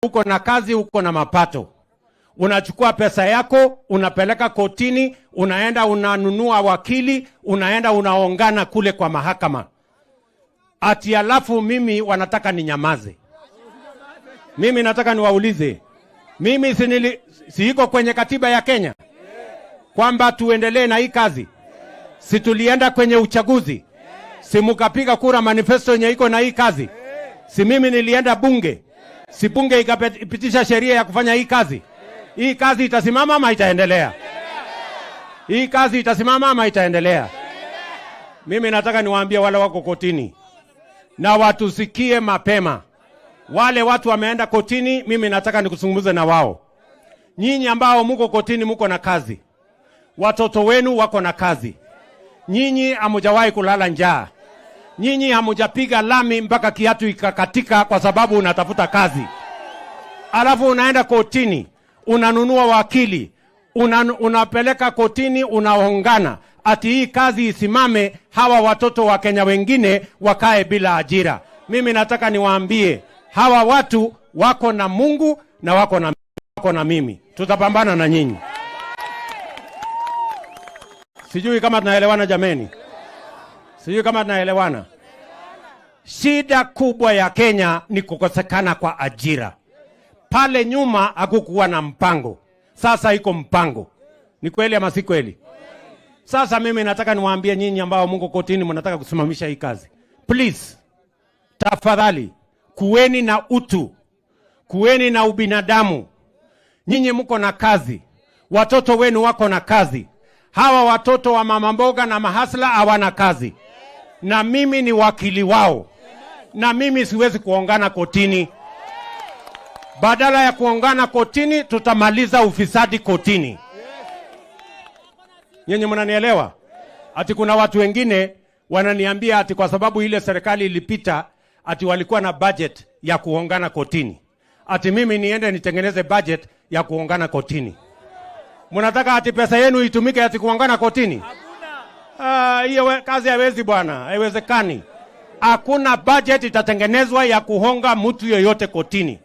Uko na kazi, uko na mapato, unachukua pesa yako unapeleka kotini, unaenda unanunua wakili, unaenda unaongana kule kwa mahakama, ati alafu mimi wanataka ninyamaze. Mimi nataka niwaulize, mimi si iko kwenye katiba ya Kenya kwamba tuendelee na hii kazi? Si tulienda kwenye uchaguzi? Si mukapiga kura manifesto yenye iko na hii kazi? Si mimi nilienda bunge? Si bunge ikapitisha sheria ya kufanya hii kazi? Hii kazi itasimama ama itaendelea? Hii kazi itasimama ama itaendelea? Mimi nataka niwaambie wale wako kotini na watusikie mapema. Wale watu wameenda kotini, mimi nataka nikuzungumze na wao. Nyinyi ambao muko kotini, muko na kazi, watoto wenu wako na kazi, nyinyi hamujawahi kulala njaa, nyinyi hamujapiga lami mpaka kiatu ikakatika kwa sababu unatafuta kazi, alafu unaenda kotini, unanunua wakili, unapeleka kotini, unaongana ati hii kazi isimame, hawa watoto wa Kenya wengine wakae bila ajira. Mimi nataka niwaambie hawa watu wako na Mungu na wako na mimi, tutapambana na nyinyi. Sijui kama tunaelewana jameni, sijui kama tunaelewana. Shida kubwa ya Kenya ni kukosekana kwa ajira. Pale nyuma hakukuwa na mpango, sasa iko mpango. Ni kweli ama si kweli? Sasa mimi nataka niwaambie nyinyi ambao mko kotini mnataka kusimamisha hii kazi, please, tafadhali kuweni na utu, kuweni na ubinadamu. Nyinyi mko na kazi, watoto wenu wako na kazi. Hawa watoto wa mama mboga na mahasla hawana kazi, na mimi ni wakili wao, na mimi siwezi kuongana kotini. Badala ya kuongana kotini, tutamaliza ufisadi kotini. Nyinyi mnanielewa? Ati kuna watu wengine wananiambia ati kwa sababu ile serikali ilipita ati walikuwa na budget ya kuongana kotini, ati mimi niende nitengeneze budget ya kuongana kotini. Mnataka ati pesa yenu itumike ati kuongana kotini? Ah, hiyo kazi haiwezi bwana, haiwezekani. Hakuna budget itatengenezwa ya kuhonga mtu yoyote kotini.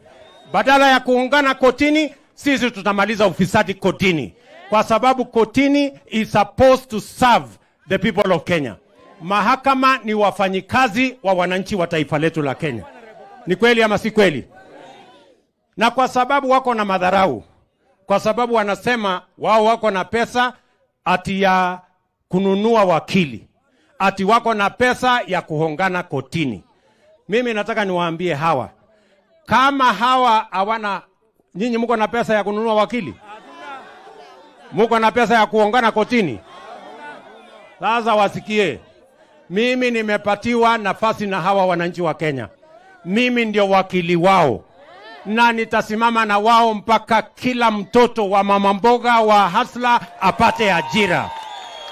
Badala ya kuongana kotini, sisi tutamaliza ufisadi kotini, kwa sababu kotini is supposed to serve the people of Kenya. Mahakama ni wafanyikazi wa wananchi wa taifa letu la Kenya. Ni kweli ama si kweli? Na kwa sababu wako na madharau, kwa sababu wanasema wao wako na pesa ati ya kununua wakili, ati wako na pesa ya kuhongana kotini. Mimi nataka niwaambie hawa, kama hawa hawana, nyinyi mko na pesa ya kununua wakili? Muko na pesa ya kuongana kotini? Sasa wasikie, mimi nimepatiwa nafasi na hawa wananchi wa Kenya, mimi ndio wakili wao na nitasimama na wao mpaka kila mtoto wa mama mboga wa hasla apate ajira.